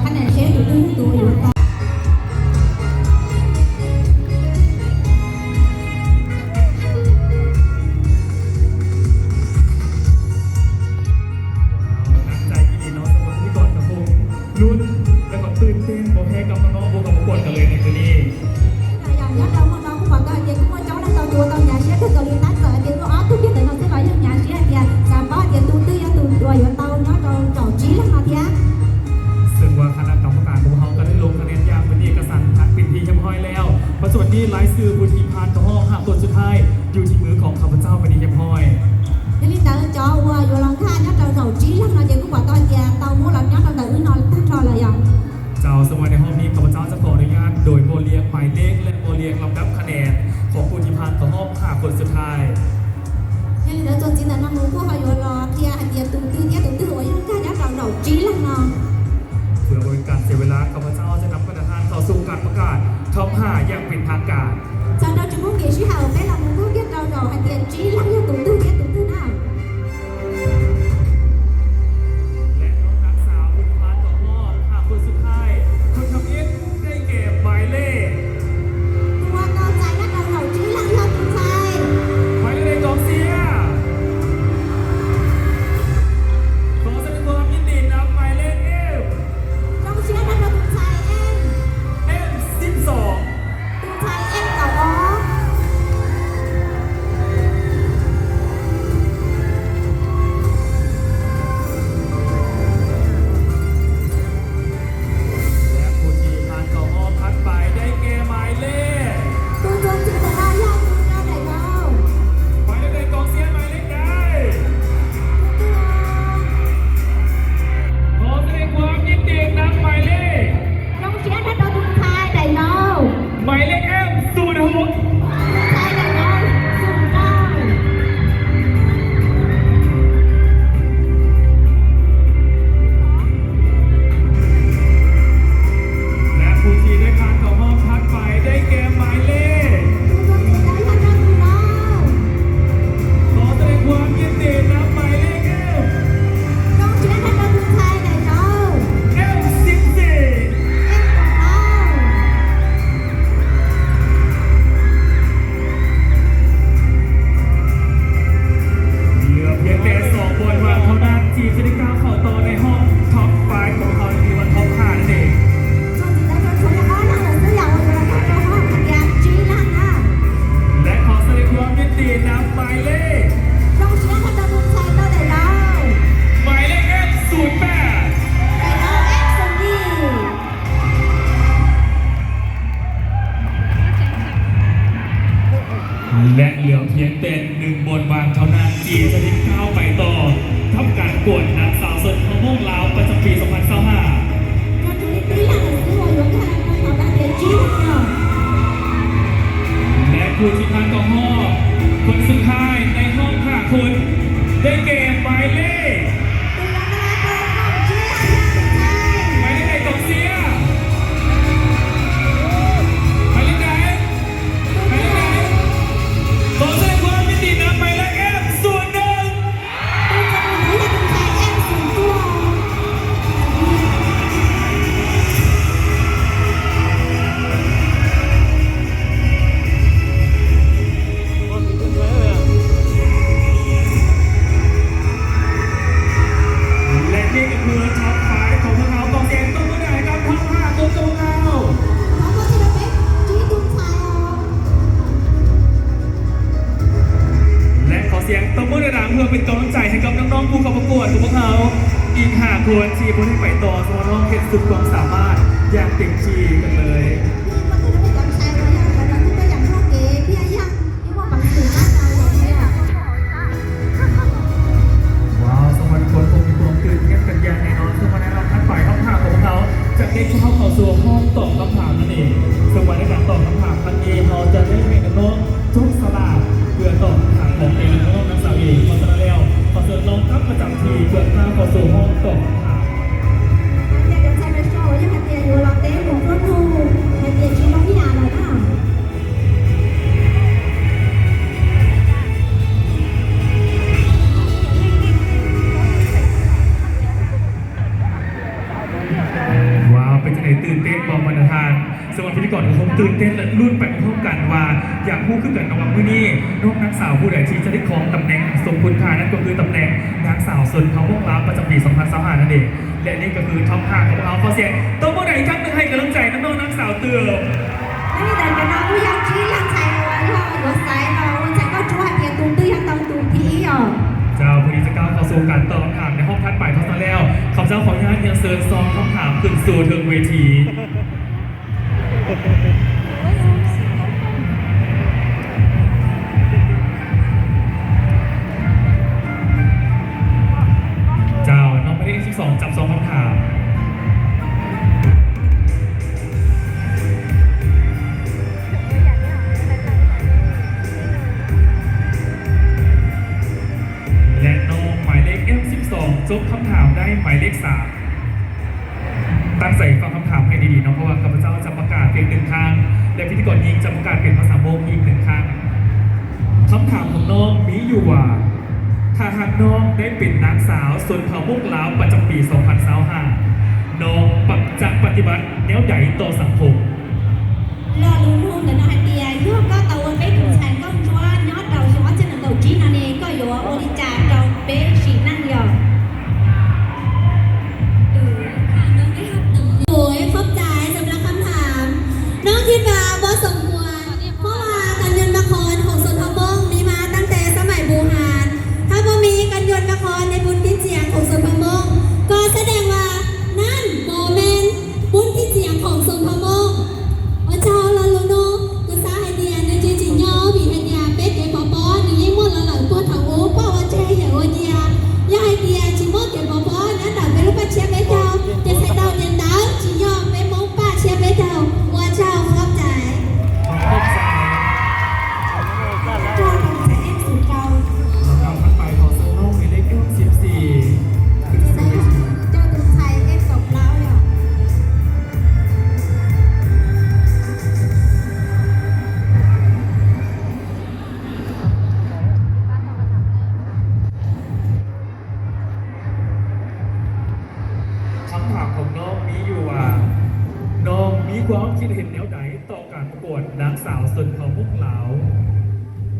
ຄະແນນເຊຟຢູ່ຕື່ມໂຕໂຢຕ້າ ໜັກໃຈອີ່ຫຼີເນາະ ສຳລັບພິທີກອນກະຄົງ ລຸ້ນ ແລະກໍຕື່ນເຕັ້ນບໍ່ແພ້ກັບນ້ອງໆຜູ້ເຂົ້າປະກວດກັນເລີຍໃນຄືນນີ້. ເຊິ່ງວ່າຄະນະກຳມະການຂອງເຮົາກໍໄດ້ລົງຄະແນນຢ່າງເປັນເອກະສັນ ເປັນທີ່ຮຽບຮ້ອຍແລ້ວ. ປັດຈຸບັນນີ້ລາຍຊື່ຜູ້ທີ່ຜ່ານເຂົ້າຮອບຫ້າຄົນສຸດທ້າຍ ຢູ່ທີ່ມືຂອງຂ້າພະເຈົ້າເປັນທີ່ຮຽບຮ້ອຍ. ເຈົ້າ ເຊິ່ງວ່າໃນຮອບນີ້ຂ້າພະເຈົ້າຈະຂໍອະນຸຍາດໂດຍບໍ່ລຽກໝາຍເລກ ແລະບໍ່ລຽກລຳດັບຄະແນນຂອງຜູ້ທີ່ຜ່ານເຂົ້າຮອບຫ້າຄົນສຸດທ້າຍ. ເພື່ອບໍ່ເປັນການເສຍເວລາ ຂ້າພະເຈົ້າຈະນຳບັນດາທ່ານເຂົ້າສູ່ການປະກາດຄຳຫາຢ່າງເປັນທາງການ. ແລະນ້ອງນາງສາວຜູ້ຜ່ານເຂົ້າຮອບຫ້າຄົນສຸດທ້າຍ ຄົນທຳອິດໄດ້ແກ່ໝາຍເລກ ຕົວຕໍ່ໄປ ໜ້າເຕົາເຮົາຈີ່ຫຼັງເຮົາຕຸນໄຊ ໝາຍເລກໃດກອງເຊຍ? ຂໍສະແດງຄວາມຍິນດີນຳໝາຍເລກ M ກອງເຊຍໜ້າເຕົາຕຸນໄຊ M M ສິບສອງ ຕຸນໄຊ M ເຂົ້າອອກ. ແລະຜູ້ທີ່ຜ່ານເຂົ້າຮອບຖັດໄປໄດ້ແກ່ໝາຍເລກ ຕູຈົນຈິນຕະນາຍາດ ຕູນຍາດໄດເບົາ ໝາຍເລກໃດກອງເຊຍ ໝາຍເລກໃດ? ຂໍສະແດງຄວາມຍິນດີນຳໝາຍເລກ ກອງເຊຍນະໂດຕຸນໄຊໄດເບົາ ໝາຍເລກ M ສູນຫົກ ຕຸນໄຊໄດເບົາ ສູນເກົ້າ. ແລະຜູ້ທີ່ໄດ້ຜ່ານເຂົ້າຮອບຖັດໄປໄດ້ແກ່ໝາຍເລກ ຂໍສະແດງຄວາມຍິນດີນຳໝາຍເລກ M ສິບສີ່ ເຫຼືອພຽງແຕ່ສອງບ່ອນຫວ່າງເທົ່ານັ້ນ ທີ່ຈະໄດ້ກ້າວເຂົ້າຕໍ່ໃນຮອບທັອບໄຟວ໌ຂອງເຮົາ ຫຼືວ່າທັອບຫ້ານັ້ນເອງ. ແລະຂໍສະແດງຄວາມຍິນດີນຳໝາຍເລກ ໝາຍເລກ M ສູນແປດ ແລະເຫຼືອພຽງແຕ່ໜຶ່ງບ່ອນຫວ່າງເທົ່ານັ້ນ ທີ່ຈະໄດ້ກ້າວໄປຕໍ່ທຳການປະກວດນາງສາວສົດຮອກໂມງລາວ ປະຈຳປີສອງພັນຊາວຫ້າ ແລະຜູ້ທີ່ຜ່ານເຂົ້າຮອບຄົນສຸດທ້າຍໃນຮອບຫ້າຄົນ ໄດ້ແກ່ໝາຍເລກ ໝາຍເລກໃດກອງເຊຍ? ໝາຍເລກໃດ? ໝາຍເລກໃດ? ຂໍສະແດງຄວາມຍິນດີນຳໝາຍເລກ M ສູນໜຶ່ງ ແລະນີ້ກໍຄືທັອບໄຟວ໌ຂອງພວກເຮົາ. ຂໍສຽງຕົບມືໃຫ້ກັບທັອບຫ້າຄົນຂອງເຮົາ ແລະຂໍສຽງຕົບມືດັງໆ ເພື່ອເປັນກຳລັງໃຈໃຫ້ກັບນ້ອງໆຜູ້ເຂົ້າປະກວດຂອງພວກເຮົາອີກຫ້າຄົນ ທີ່ບໍ່ໄດ້ໄປຕໍ່ ສະເພາະນ້ອງເຮັດສຸດຄວາມສາມາດຢ່າງເຕັມທີ່ກັນເລີຍ. ວ້າວ ສຳລັບທຸກຄົນຄົງມີຄວາມຕື່ນເຕັ້ນກັນຢ່າງແນ່ນອນ ເຊິ່ງວ່າໃນລຳດັບຖັດໄປ ທັອບຫ້າຂອງພວກເຮົາຈະໄດ້ກ້າວເຂົ້າສູ່ຫ້ອງຕອບຄຳຖາມນັ້ນເອງ. ເຊິ່ງວ່າໃນການຕອບຄຳຖາມຄັ້ງນີ້ ເຮົາຈະໄດ້ໃຫ້ນ້ອງໆຈັບສະຫຼາກເພື່ອຕອບຄຳຖາມຂອງແຕ່ລະນ້ອງໆນາງສາວເອງ. ເພາະສະນັ້ນແລ້ວ ຂໍເຊີນນ້ອງກັບປະຈຳທີ່ເພື່ອກ້າວເຂົ້າສູ່ຫ້ອງຕອບຄຳຖາມ. ຕື່ນເຕັ້ນ ແລະ ລຸ້ນໄປພ້ອມກັນວ່າ ຢາກຮູ້ຄືກັນເນາະວ່າມື້ນີ້ນ້ອງນາງສາວຜູ້ໃດທີ່ຈະໄດ້ຄອງຕຳແໜ່ງອັນຊົງຄຸນຄ່າ ນັ້ນກໍຄືຕຳແໜ່ງນາງສາວຊົນເຜົ່າມົ້ງລາວປະຈຳປີສອງພັນຊາວຫ້ານັ້ນເອງ ແລະ ນີ້ກໍຄືທັອບຫ້າຂອງພວກເຮົາ. ຂໍສຽງຕົບມືໃຫ້ອີກຄັ້ງໜຶ່ງໃຫ້ກຳລັງໃຈນ້ອງໆນາງສາວຕື່ມ. ເຈົ້າ ຜູ້ທີ່ຈະກ້າວເຂົ້າສູ່ການຕອບຄຳຖາມໃນຮອບຖັດໄປເທົ່ານັ້ນແລ້ວ ຂ້າພະເຈົ້າຂໍອະນຸຍາດຮຽນເຊີນຊອງຄຳຖາມຂຶ້ນສູ່ເທິງເວທີ. ເຈົ້າ ນ້ອງໝາຍເລກສິບສອງ ຈັບຊອງຄຳຖາມ ແລະ ນ້ອງໝາຍເລກເອັມສິບສອງ ຈົບຄຳຖາມໄດ້ໝາຍເລກສາມ. ຕັ້ງໃຈຟັງຄຳຖາມໃຫ້ດີໆເນາະ ເພາະວ່າຂ້າພະເຈົ້າຈະປະກາດພຽງໜຶ່ງຄັ້ງ ແລະ ພິທີກອນຍິງຈະປະກາດເປັນພາສາມົ້ງອີກໜຶ່ງຄັ້ງ. ຄຳຖາມຂອງນ້ອງມີຢູ່ວ່າ ຖ້າຫາກນ້ອງໄດ້ເປັນນາງສາວຊົນເຜົ່າມົ້ງລາວປະຈຳປີສອງພັນຊາວຫ້າ ນ້ອງປະ ຈະປະຕິບັດແນວໃດຕໍ່ສັງຄົມ? Lo lus nung ntawm no hais tias yog koj tau ua peb tus ntxhais nkauj ntsuab nyob rau xyoo ob txhiab nees nkaum tsib no ne, koj yuav ua li cas rau peb sim neej yog? ໂອ້ຍ ຂອບໃຈສຳລັບຄຳຖາມ. ນ້ອງຄິດວ່າບໍ່ສົມຄວນ ເພາະວ່າການຍົນປະຄອນຂອງຊົນເຜົ່າມົ້ງມີມາຕັ້ງແຕ່ສະໄໝບູຮານ. ຖ້າບໍ່ມີການຍົນປະຄອນໃນບຸນກິນຈຽງຂອງຊົນເຜົ່າມົ້ງ ກໍສະແດງວ່ານັ້ນບໍ່ແມ່ນ Bun tin tsiang khong son pha mong. Ua chao lo lu nu, kơ sa hai tia, nơ chư chỉ nho, vì hai tia, pet ke pha po, ni yeng mo lo lo, po thao u, po ua che, ya ua tia. Ya hai tia, chỉ mo ke pha po, nơ tao pet lu pa chia pet chao, ke sai tao nien tao, chỉ nho, pet mong pa chia pet chao. Ua chao, khop chai. Khop chai. Khop chai, khop chai, em sung kau. ລຳດັບຖັດໄປ ຂໍເຊີນນ້ອງໝາຍເລກ ເອັມສິບສີ່ ຂຶ້ນສູ່ເວທີ. ເຈົ້າຕຸນໄຊ ເອັມສິບເກົ້າ ເຈົ້າ. ຄຳຖາມຂອງນ້ອງມີຢູ່ວ່າ ນ້ອງມີຄວາມຄິດເຫັນແນວໃດຕໍ່ການປະກວດນາງສາວຊົນເຜົ່າມົ້ງລາວ?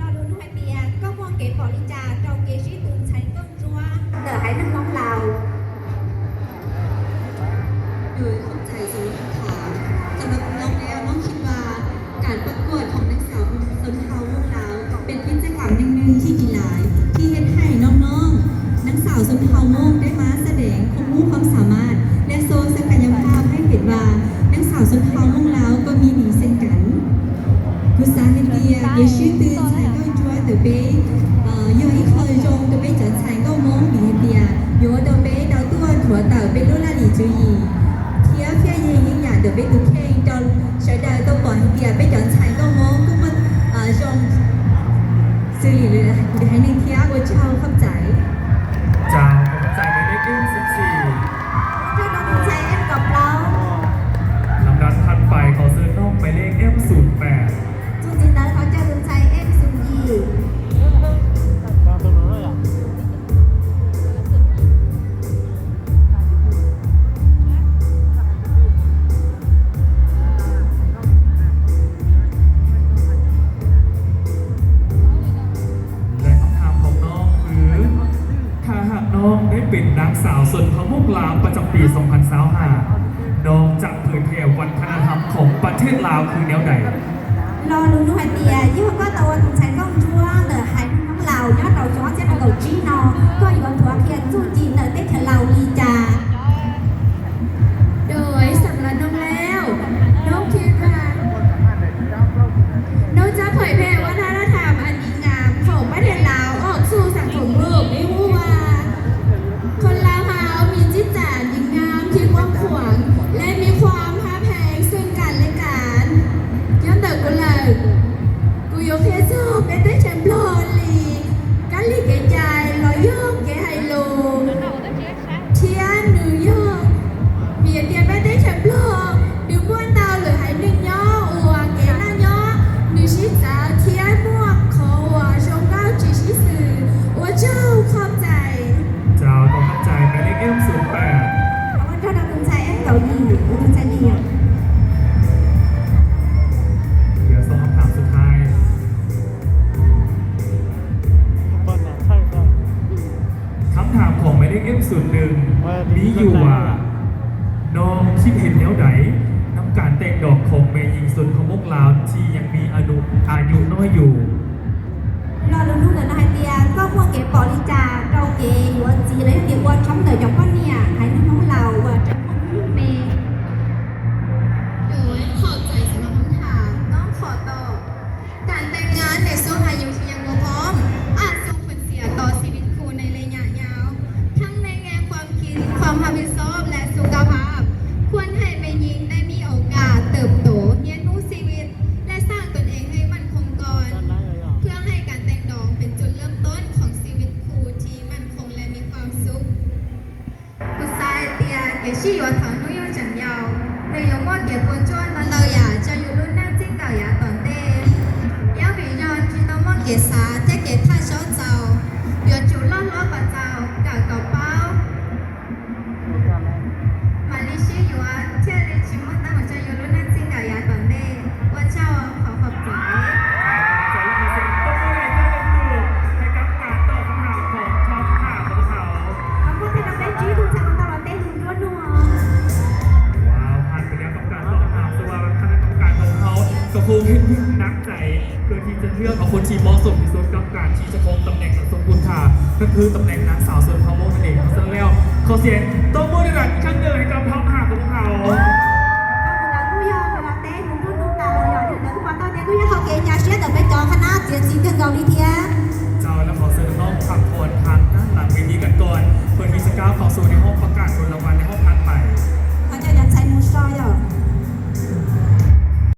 Lo lu nu hai tia, koj muaj kev pom li cas rau kev sib tw ntxhais nkauj ntsuab ntawm haiv neeg Hmoob Laus? ໂດຍ ຂອບໃຈສຳລັບຄຳຖາມ. ສຳລັບນ້ອງແລ້ວ ນ້ອງຄິດວ່າການປະກວດຂອງນາງສາວຊົນເຜົ່າມົ້ງລາວ ເປັນກິດຈະກຳຢ່າງໜຶ່ງທີ່ດີຫຼາຍ ທີ່ເຮັດໃຫ້ນ້ອງໆ ນາງສາວຊົນເຜົ່າມົ້ງໄດ້ມາສະແດງຄວາມຮູ້ຄວາມສາມາດ ແລະ ໂຊສັກກະຍະພາບໃຫ້ເຫັນວ່າ ນາງສາວຊົນເຜົ່າມົ້ງລາວກໍມີດີເຊັ່ນກັນ. Gu sa hai tia, kev sib tw ntxhais nkauj ntsuab ntawm peb, yog ib qho zoo ntawm peb cov ntxhais nkauj Hmoob, vim hais tias yuav ua rau peb tau tuaj nthuav tawm peb lub laj lim tswv yim, thiab pheej yeej yeej yam ntawm peb tus kheej rau sawv daws tau pom hais tias peb cov ntxhais nkauj Hmoob kuj muaj zoo xws li haiv neeg thiab. Ua tsaug, khov txais. ເຈົ້າ ຂອບໃຈໝາຍເລກ ເອັມສິບສີ່. ລຳດັບຖັດໄປ ຂໍເຊີນນ້ອງໝາຍເລກ ເອັມສູນແປດ. ແລະ ຄຳຖາມຂອງນ້ອງຄື ຖ້າຫາກນ້ອງໄດ້ເປັນນາງສາວຊົນເຜົ່າມົ້ງລາວປະຈຳປີສອງພັນຊາວຫ້າ ນ້ອງຈະເຜີຍແຜ່ວັດທະນະທຳຂອງປະເທດລາວຄືແນວໃດ? Lo lu nu hai tia, yog koj tau ua tus ntxhais nkauj ntsuab ntawm haiv neeg Hmoob Laus nyob rau xyoo ob txhiab nees nkaum tsib no, koj yuav nthuav qhia txuj ci ntawm teb chaws Laus li cas? ໂດຍ ສຳລັບນ້ອງແລ້ວ ນ້ອງຄິດວ່າ ນ້ອງຈະເຜີຍແຜ່ວັດທະນະທຳອັນດີງາມຂອງປະເທດລາວອອກສູ່ສັງຄົມໂລກໄດ້ຮູ້ວ່າ ຄົນລາວເຮົາມີຈິດໃຈອັນດີງາມທີ່ກວ້າງຂວາງ ແລະ ມີຄວາມຮັກແພງເຊິ່ງກັນແລະກັນ. ຍາມໃດກໍແລ້ວ Gu yuav qhia txog peb teb chaws Nplog li kab li kev cai los yog kev hais lus. ຖາມຂອງໝາຍເລກ ເອັຟສູນໜຶ່ງ ມີຢູ່ວ່າ ນ້ອງຄິດເຫັນແນວໃດນຳການແຕ່ງດອງຂອງແມ່ຍິງຊົນພະມົ້ງລາວທີ່ຍັງມີອາຍຸ ອາຍຸນ້ອຍຢູ່? ລອງດູໜ່ອຍນະ ໃຫ້ຕຽ ກໍພວກເກປໍລິຈາ ເຂົາເກຢູ່ວ່າຈີນ ແລ້ວເກອວດຊົມເດີຈອກພວກເນຍ ໃຫ້ນ້ອງເລົ່າວ່າຈະພວກລູກເມ. ໂດຍ ຂອບໃຈສຳລັບຄຳຖາມ ນ້ອງຂໍຕອບ ການແຕ່ງງານໃນຊ່ວງອາຍຸທີ່ຍັງບໍ່ພ້ອມ ອາດສົ່ງຜົນເສຍຕໍ່ຊີວິດຄູ່ໃນໄລຍະຍາວ, ທັງໃນແງ່ຄວາມຄິດ, ຄວາມຮັບຜິດຊອບ ແລະ ສຸຂະພາບ. ຄວນໃຫ້ແມ່ຍິງໄດ້ມີໂອກາດເຕີບໂຕ, ຮຽນຮູ້ຊີວິດ ແລະ ສ້າງຕົນເອງໃຫ້ໝັ້ນຄົງກ່ອນ, ເພື່ອໃຫ້ການແຕ່ງດອງເປັນຈຸດເລີ່ມຕົ້ນຂອງຊີວິດຄູ່ທີ່ໝັ້ນຄົງ ແລະ ມີຄວາມສຸກ. ຄູຊາຍເຕຍ ເກຊິຢູ່ວ່າເຖົ້າໜູຢູ່ຈັນຍາວ ເມຍຍົມໝໍເກໂພຈວນ ຕອນເຕົາຢາ ເຈົ້າຢູ່ລຸ້ນນາງຈິງເຕົາຢາຕອນເຕ ຍາວເວຍອນ ທີ່ເຕົາໝໍເກສາ ເທເກທ່າຊໍເຈົ້າ ຢວນຈູລອດລໍກວ່າເຈົ້າ ກາວເກົາເປົ້າ ມາລິຊິຢູ່ວ່າ ເທເລຈິມເຕີ ເຈົ້າຢູ່ລຸ້ນນາງຈິງເຕົາຢາຕອນເຕ ວ່າເຈົ້າ ຂໍຂອບໃຈ. ໃຫ້ກັບການຕອບຄຳຖາມຂອງທັອບຫ້າຂອງເຮົາ. ຄຳວ່າເທລາເບຈິ ຖືກຈາກອັນຕະລອເຕ ໜຶ່ງຕົວໜຶ່ງ. ວ້າວ ຜ່ານໄປແລ້ວກັບການຕອບຄຳຖາມ ເຊື່ອວ່າຄະນະກຳມະການຂອງເຮົາກໍຄົງເຮັດວຽກໜັກໃຈ ເພື່ອທີ່ຈະເລືອກເອົາຄົນທີ່ເໝາະສົມທີ່ສຸດກັບການທີ່ຈະຄົງຕຳແໜ່ງອັນຊົງຄຸນຄ່າ ກໍຄືຕຳແໜ່ງນາງສາວຊົນເຜົ່າມົ້ງນັ້ນເອງ. ເພາະສະນັ້ນແລ້ວ ຂໍສຽງຕົບມືດັງໆອີກຄັ້ງໜຶ່ງໃຫ້ກັບທັອບຫ້າຂອງເຮົາ. ເຈົ້າ ແລ້ວຂໍເຊີນນ້ອງໆພັກຜ່ອນທາງດ້ານຫຼັງເວທີກັນກ່ອນ ເພື່ອທີ່ຈະກ້າວເຂົ້າສູ່ໃນຫ້ອງປະກາດຜົນລາງວັນ